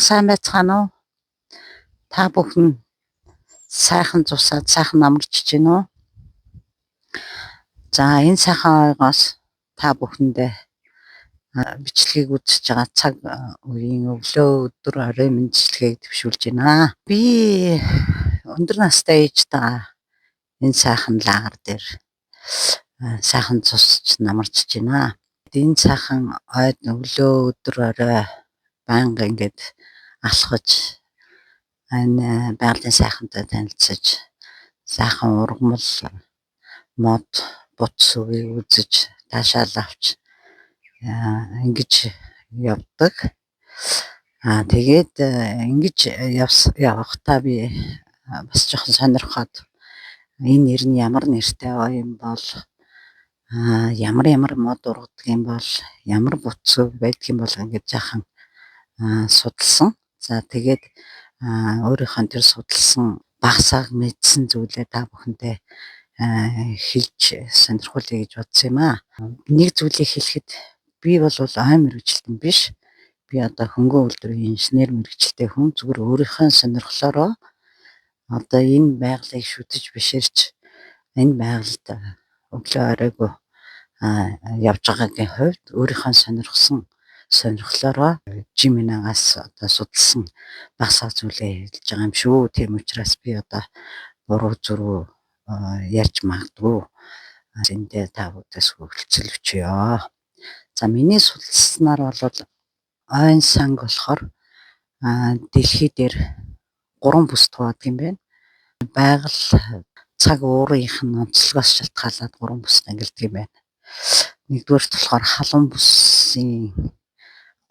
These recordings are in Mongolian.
Сайн байцгаана уу? Та бүхэн сайхан зусаад сайхан амарч байна уу? За, энэ сайхан ойгоос та бүхэндээ бичлэгийг үзэж байгаа цаг үеийн өглөө, өдөр, оройн мэндчилгээг дэвшүүлж байна. Би өндөр настай ээжтэйгээ энэ сайхан лагер дээр сайхан зусч намарч байна. Энэ сайхан ойд өглөө, өдөр, орой байнга ингээд алхаж, энэ байгалийн сайхантай танилцаж, сайхан ургамал, мод, бут сүвийг үзэж, таашаал авч ингэж явдаг. Аа, тэгээд ингэж явахдаа би бас жоохон сонирхоод, энэ нэр нь ямар нэртэй юм бол, ямар ямар мод ургадаг юм бол, ямар бут сүв байдаг юм бол ингэж жаахан судалсан. За, тэгээд өөрийнхөө тэр судалсан багасаа мэдсэн зүйлээ та бүхэндээ хэлж сонирхуулъя гэж бодсон юм аа. Нэг зүйлийг хэлэхэд би бол ой мэргэжилтэн биш. Би одоо хөнгөн үйлдвэрийн инженер мэргэжилтэй хүн, зүгээр өөрийнхөө сонирхлоороо одоо энэ байгалыг шүтэж биширч, энэ байгальд өглөө оройгоо явж байгаагийн хувьд өөрийнхөө сонирхсон сонирхлоороо Жиминагаас одоо судалсан багасаа зүйлээ хэлж байгаа юм шүү. Тийм учраас би одоо буруу зүрүү ярьж магадгүй. Зэндээ та бүгдээс хүрэлцэл өчье. За, миний судалснаар бол ойн санг болохоор дэлхий дээр гурван бүс хуваадаг юм байна. Байгаль цаг уурынх нь онцлогоос шалтгаалаад гурван бүс ангилдаг юм байна. Нэгдүгээрт болохоор халуун бүсийн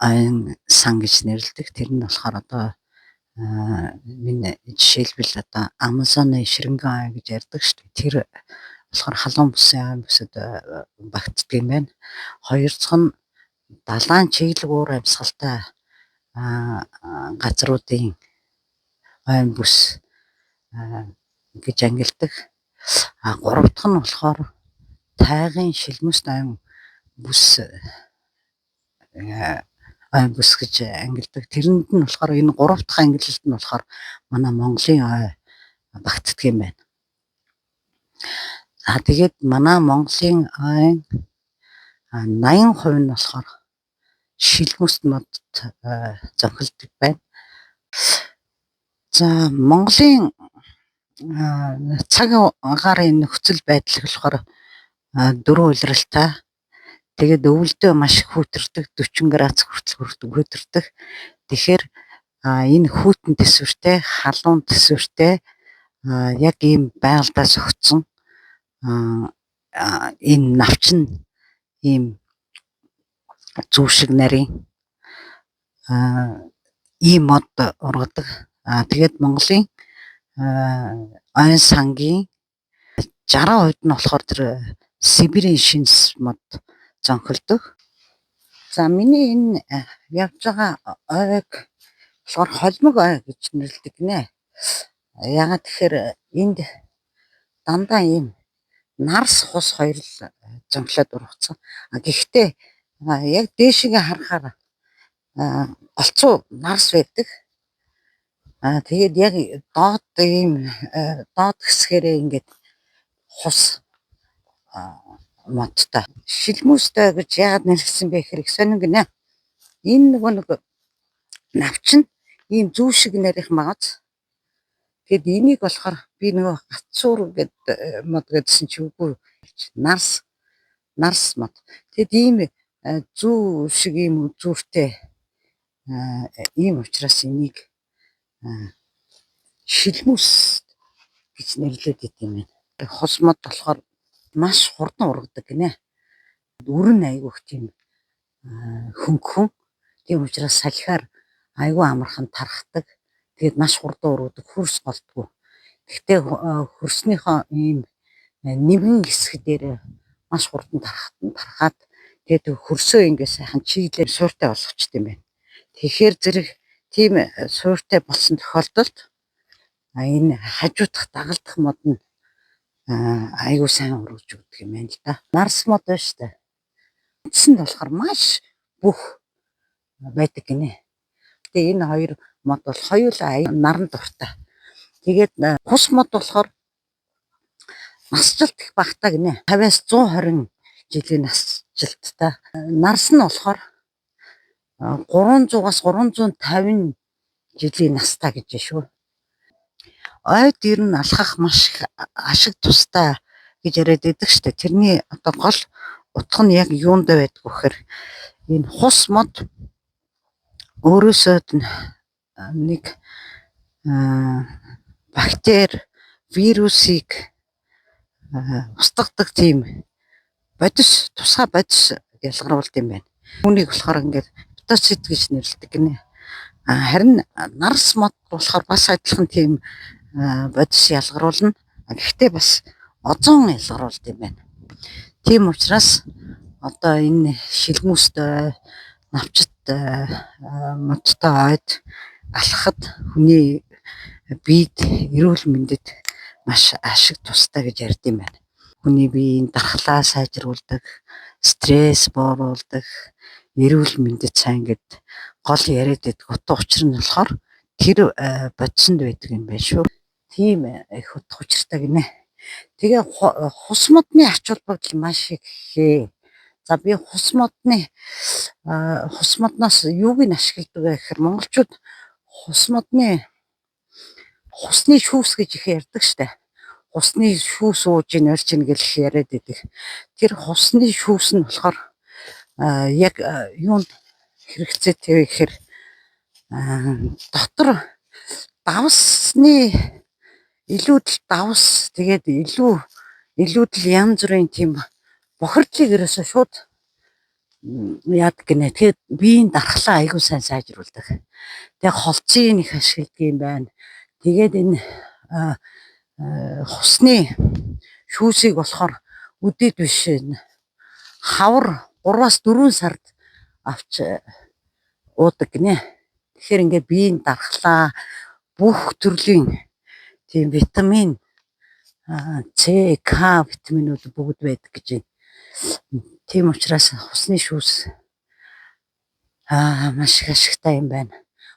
ойн сан гэж нэрлэдэг. Тэр нь болохоор одоо минь жишээлбэл одоо Амазоны ширэнгэн ой гэж ярьдаг шүү дээ. Тэр болохоор халуун бүсийн ойн бүсэд багтдаг юм байна. Хоёр дахь нь далайн чиглэг уур амьсгалтай газруудын ойн бүс гэж ангилдаг. А гурав дахь нь болохоор тайгын шилмөст ойн бүс гэж ангилдаг. Тэрэнд нь болохоор энэ гурав дахь ангилалд нь болохоор манай Монголын ой багтдаг юм байна. За, тэгээд манай Монголын ойн 80% нь болохоор шилмөст модод зөнхөлдөг байна. За, Монголын цаг агаарын нөхцөл байдал болохоор дөрвөн улиралтай. Тэгээд өвөлдөө маш их хүйтэрдэг, 40 градус хүртэл хүйтэрдэг. Тэгэхээр энэ хүйтэн тэсвэртэй, халуун тэсвэртэй яг ийм байгальдаа зохицсон энэ навчин ийм зүү шиг нарийн ийм мод ургадаг. Тэгээд Монголын ойн сангийн 60% нь болохоор тэр Сибирийн шинс мод зөнхөлдөг. За, миний энэ явж байгаа ойг болохоор холимог ой гэж нэрлэдэг гинэ. Яагаад тэгэхээр энд дандаа ийм нарс хус хоёр л зөнхлөөд ургацсан. А гэхдээ яг дээшгээ харахаар голцоо нарс байдаг. А тэгээд яг доод ийм доод хэсгээрээ ингээд хус модтой. Шилмүүстэй гэж яагаад нэрлэсэн бэ гэхээр их сонин гинэ. Энэ нөгөө нэг навчин ийм зүү шиг нарийнх магаз. Тэгэд энийг болохоор би нөгөө гацуур гэд мод гэдсэн чи үгүй, нарс нарс мод. Тэгэд ийм зүү шиг ийм үзүүртэй ийм учраас энийг шилмүүс гэж нэрлээд идэв юм байна. Хус мод болохоор маш хурдан ургадаг гинэ. Үр нь айгүйх тийм хөнгөхөн. Тийм учраас салхиар айгүй амархан тархдаг. Тэгээд маш хурдан ургадаг, хөрс голдгоо. Гэхдээ хөрснийхөө ийм нэмгэн хэсэг дээр маш хурдан тархаад, тэгээд хөрсөө ингээ сайхан чиглэлээр сууртай болгочт юм байна. Тэгэхээр зэрэг тийм сууртай болсон тохиолдолд энэ хажуудах дагалдах мод нь айгүй сайн ургаж өгдөг юм байна л да. Нарс мод байна шүү дээ. Үндсэнд болохоор маш бүх байдаг гинэ. Гэхдээ энэ хоёр мод бол хоёулаа наран дуртай. Тэгээд хус мод болохоор насжилт их багатай гинэ. 50-аас 120 жилийн насжилттай. Нарс нь болохоор 300-аас 350 жилийн настай гэж шүү. Ойд ер нь алхах маш их ашиг тустай гэж яриад байдаг штэ. Тэрний одоо гол утга нь яг юунд байдаг вэ гэхээр энэ хус мод өөрөөсөө нэг бактери, вирусыг устгадаг тийм бодис, тусгай бодис ялгаруулдаг юм байна. Үүнийг болохоор ингээд фитонцид гэж нэрлэдэг гинэ. Харин нарс мод болохоор бас адилхан тийм бодис ялгаруулна. Гэхдээ бас озон ялгаруулдаг юм байна. Тийм учраас одоо энэ шилмүүстэй, навчит, модтой ойд алхахад хүний биед, эрүүл мэндэд маш ашиг тустай гэж ярьдаг юм байна. Хүний биеийн дархлаа сайжруулдаг, стресс бууруулдаг, эрүүл мэндэд сайн гээд гол яриад байдаг утга учир нь болохоор тэр бодисонд байдаг юм байна шүү. Тийм их утга учиртай гинэ. Тэгээ хус модны ач холбогдол маш их хээ. За, би хус модноос юуг нь ашигладаг вэ гэхээр монголчууд хус модны хусны шүүс гэж их ярьдаг штэ. Хусны шүүс ууж ийн орж ийн гэж их яриад байдаг. Тэр хусны шүүс нь болохоор яг юунд хэрэгцээтэй вэ гэхээр дотор давсны илүүдэл давс, тэгээд илүүдэл янз бүрийн тийм бохирдлыг ерөөсөө шууд яадаг гинэ. Тэгээд биеийн дархлаа айгүй сайн сайжруулдаг. Тэгээ холцыг их ашигладаг юм байна. Тэгээд энэ хусны шүүсийг болохоор үдээд биш, хавар 3-аас 4 сард авч уудаг гинэ. Тэгэхээр ингээд биеийн дархлаа, бүх төрлийн тийм витамин С, К витаминууд бүгд байдаг гэж байна. Тийм учраас хусны шүүс маш их ашигтай юм байна.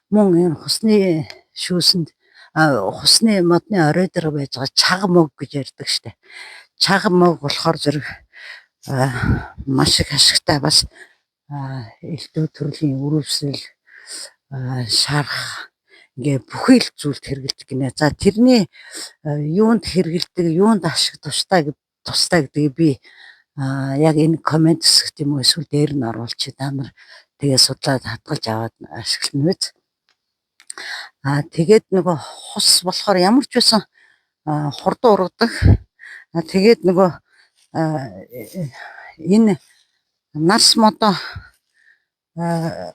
Мөн энэ хусны шүүсэнд, хусны модны орой дээр байж байгаа чаг мөг гэж ярьдаг штэ. Чаг мөг болохоор зэрэг маш их ашигтай, бас элдв төрлийн үр өвсөл, шарх ингээ бүхий л зүйлд хэрэглэдэг гинэ. За, тэрний юунд хэрэглэдэг, юунд ашиг тустай гэдгийг би яг энэ comment хэсэгт юм уу эсвэл дээр нь оруулчих, та нар тэгээ судлаад хадгалж аваад ашиглана биз. Тэгээд нөгөө хус болохоор ямар ч байсан хурдан ургадаг. Тэгээд нөгөө энэ нарс модоо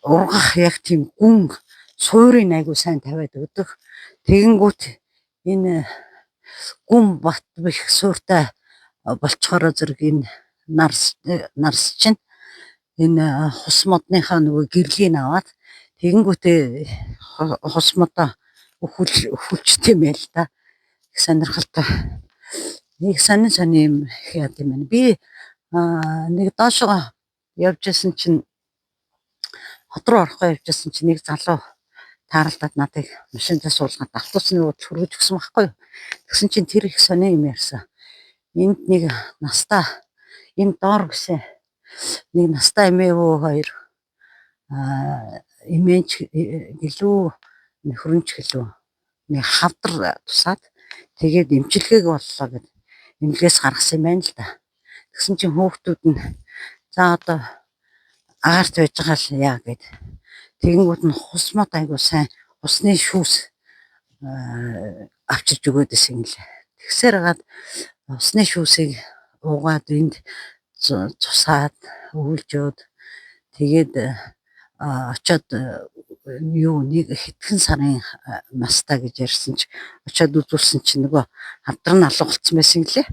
ургах яг тийм гүн суурийг айгуу сайн тавиад өгдөг. Тэгэнгүүт энэ гүн бат бэх сууртай болчхороо зэрэг энэ нарс чинь энэ хус модныхаа нөгөө гэрлийг аваад тэгэнгүүтээ хус модоо өхүүлчихдээ юм байл та. Их сонирхолтой. Нэг сонин сонин юм их яд юм байна. Би нэг доошоо явж исэн чинь, хот руу орохгүй явж исэн чинь нэг залуу тааралдаад надыг машиндаа суулгаад автобусны буудал хүргэж өгсөн байхгүй юу. Тэгсэн чинь тэр их сонин юм ярьсан. Энд нэг настай, энэ доор гэсэн нэг настай эмээ өвөө хоёр эмээнч гэлүү, нөхрөнч гэлүү, нэг хавдар тусаад тэгээд эмчилгээг боллоо гэд эмнэлгээс гаргасан юм байна л да. Тэгсэн чинь хүүхдүүд нь за одоо агаарт байж байгаа л яа гэд. Тэгэнгүүт нь хус мод айгуу сайн хусны шүүс авчирч өгөөд байсан юм лээ. Тэгсээр хагаад усны шүүсийг уугаад, энд цусаад өвлжөөд, тэгээд очоод юу нэг хэдхэн сарын настай гэж ярьсан чи очоод үзүүлсэн чинь нөгөө хавдар нь алга болцсон байсан гэлээ.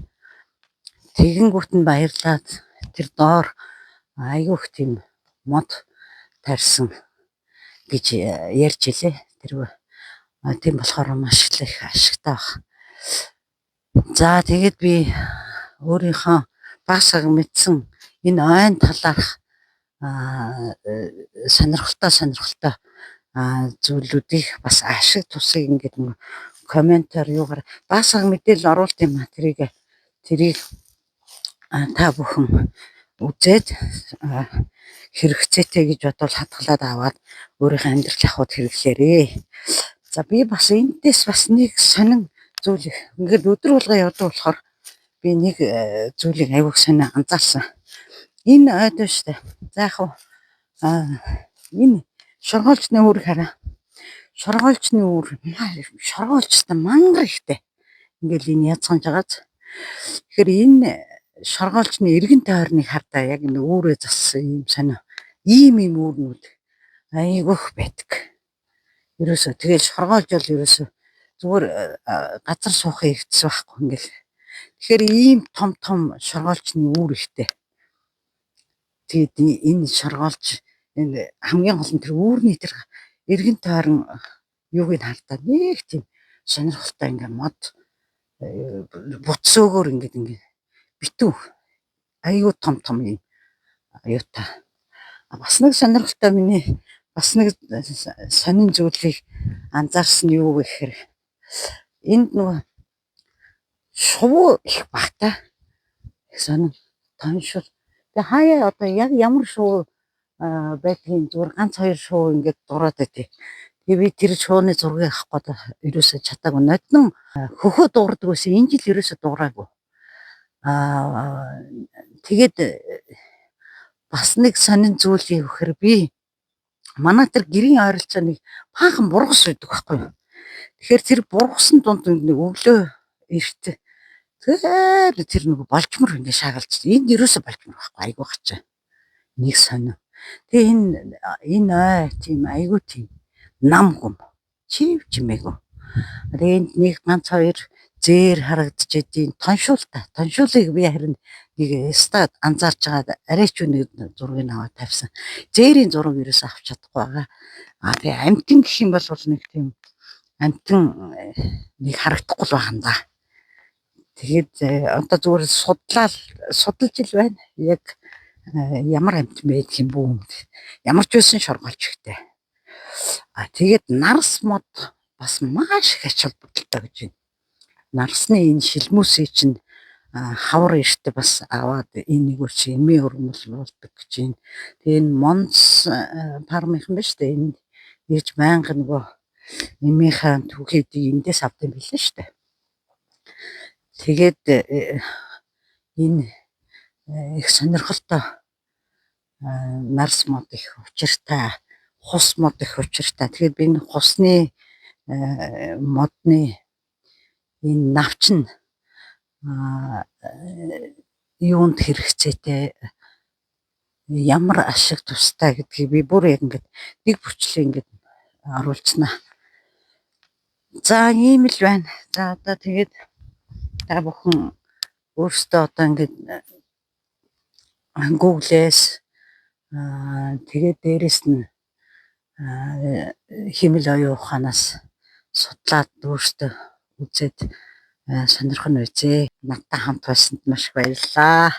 Тэгэнгүүт нь баярлаад тэр доор айгүйх тийм мод тарьсан гэж ярьж илээ. Тэр тийм болохоор маш их ашигтай баг. За, тэгээд би өөрийнхөө баг саг мэдсэн энэ ойн талаарх сонирхолтой зүйлүүдийг бас ашиг тусыг ингээд нэг комментаар юугаар баасаг мэдээлэл оруулт юм а тэрийг та бүхэн үзээд хэрэгцээтэй гэж бодвол хадгалаад аваад өөрийнхөө амьдрал ахуйд хэрэглээрэй. За, би бас эндээс бас нэг сонин зүйл, ингээд өдөр болго явдаг болохоор би нэг зүйлийг аягүй сонин анзаарсан. Энэ ойд байна штэ. За, яг энэ шоргоолжны үүрийг хараа. Шоргоолжны үүр, шоргоолжтой мангар ихтэй. Ингээл энэ яцганж байгааз. Тэгэхээр энэ шоргоолжны эргэн тойрныг хардаа, яг энэ үүрээ зассан ийм сонио. Ийм ийм үүрнүүд айгүйх байдаг. Ерөөсөө тэгэл шоргоолж бол ерөөсөө зүгээр газар суухын хэвцс байхгүй ингээл. Тэгэхээр ийм том том шоргоолжны үүр ихтэй. Тэгээд энэ шоргоолж, энэ хамгийн гол нь тэр үүрний тэр эргэн тойрон юуг нь хардаа нэг тийм сонирхолтой ингээ мод бутсөөгөр ингээд ингээ битүү аюу том том юм аюутай. Бас нэг сонирхолтой, миний бас нэг сонин зүйлийг анзаарсан нь юу вэ гэхээр энд нөгөө шувуу их багтай. Сонин тоншил. Тэгээ хаяа одоо яг ямар шувуу байдгийг зүгээр ганц хоёр шувуу ингээд дураад байдгийг. Тэгээ би тэр шувууны зургийг авах гээд ерөөсөө чадаагүй. Ноднон хөхөө дуурдаг байсан. Энэ жил ерөөсөө дуураагүй. Тэгээд бас нэг сонин зүйл юу гэхээр би манай тэр гэрийн ойролцоо нэг паахан бургас байдаг байхгүй юу. Тэгэхээр тэр бургасан дунд нэг өглөө эрт тэгэл тэр нэг болжмор ингэ шаагалж, энд ерөөсөө болжмор байхгүй, айгуу гачаа. Нэг сонин. Тэгээ энэ ой тийм айгуу тийм нам гүм. Чив чимээгүй. Тэгээ энд нэг ганц хоёр зээр харагдаж идэв. Тоншуултай. Тоншуулыг би харин нэг ста анзаарч байгаа, арай ч нэг зургийг аваад тавьсан. Зээрийн зураг ерөөсөө авч чадахгүй байгаа. Тэгээ амтэн гэх юм бол нэг тийм амтэн нэг харагдахгүй л байгаа юм да. Тэгээд одоо зүгээр судлаа судалж ил байна. Яг ямар амтан байдаг юм бүү. Ямар ч байсан шоргоолж ихтэй. Тэгээд нарас мод бас маш их ач холбогдолтой гэж байна. Нарсны энэ шилмүүсийг чинь хавар эртээ бас аваад энэ нэг үр эмийн өргөмөл болдог гэж байна. Тэгээ энэ Монс фармынхан байна шүү дээ. Энэ ирж байнга нөгөө эмийнхаа түүхийдийг эндээс авд юм билээ шүү дээ. Тэгээд энэ их сонирхолтой нарс мод их учиртай, хус мод их учиртай. Тэгэхээр би энэ хусны модны энэ навч нь юунд хэрэгцээтэй, ямар ашиг тустай гэдгийг би бүр яг ингээд нэг бүрчлээ ингээд оруулцнаа. За, ийм л байна. За, одоо тэгээд та бүхэн өөрсдөө одоо ингээд Google-ээс, тэгээд дээрэс нь хиймэл оюун ухаанаас судлаад өөрсдөө үзээд сонирхон үзье. Надтай хамт байсанд маш их баярлалаа.